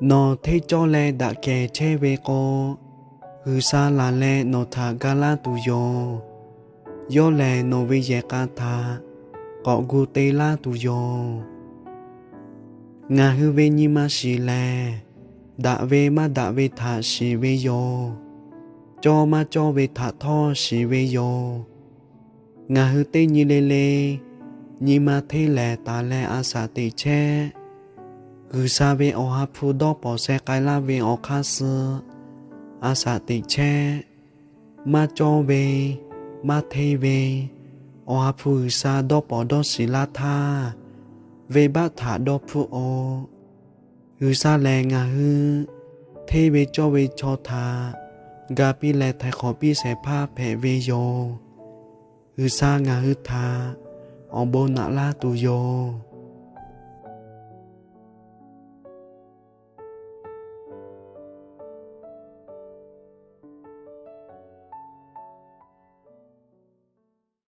Nawˬ hteˇ cawˇ leh daꞈ kehˬ chehˇ ve k'o, G'uiˬsha laˬ leh nawˬ htaꞈ ga laˇ tuˬ yoˬ. Yawˇ lehˬ, nawˬ ve yehˬ k'a htaꞈ k'awꞈ gu te laˇ tuˬ yoˬ. Ngaˬ hui ve nyi ma shiˍ lehˬ, daꞈ ve maˇ daꞈ ve htaꞈ shiˍ ve yoˬ. Cawˇ maˇ cawˇ ve htaꞈ htawˇ shiˍ ve yoˬ. Ngaˬ hui teˇ nyi le le nyi ma hteˇ lehˍ taˍ leh a shaꞈ teꞈ chehˇ. G'uiˬsha ve Awˬ ha hpu dawˇ pawˍ sheh k'ai laˇ ve awˬ hk'aˇ suh a shaꞈ teꞈ chehˇ. Maˇ cawˇ ve, maˇ hteˇ ve, Awˬ ha hpu G'uiˬsha dawˇ pawˍ dawˇ shiˍ laˇ htaˇ, venˇbaˆ htaꞈ dawˇ hpfuhˆ oꞈ. G'uiˬsha lehˬ, ngaˬ hui hteˇ ve cawˇ ve chaw htaꞈ ga piˇ leh htaiˍ hk'awꞈ piˇ shehˍ hpaˇ hpehꞈ ve yoˬ. G'uiˬsha ngaˬ hui htaꞈ awˬ bon naꞈ laˇ tuˬ yoˬ.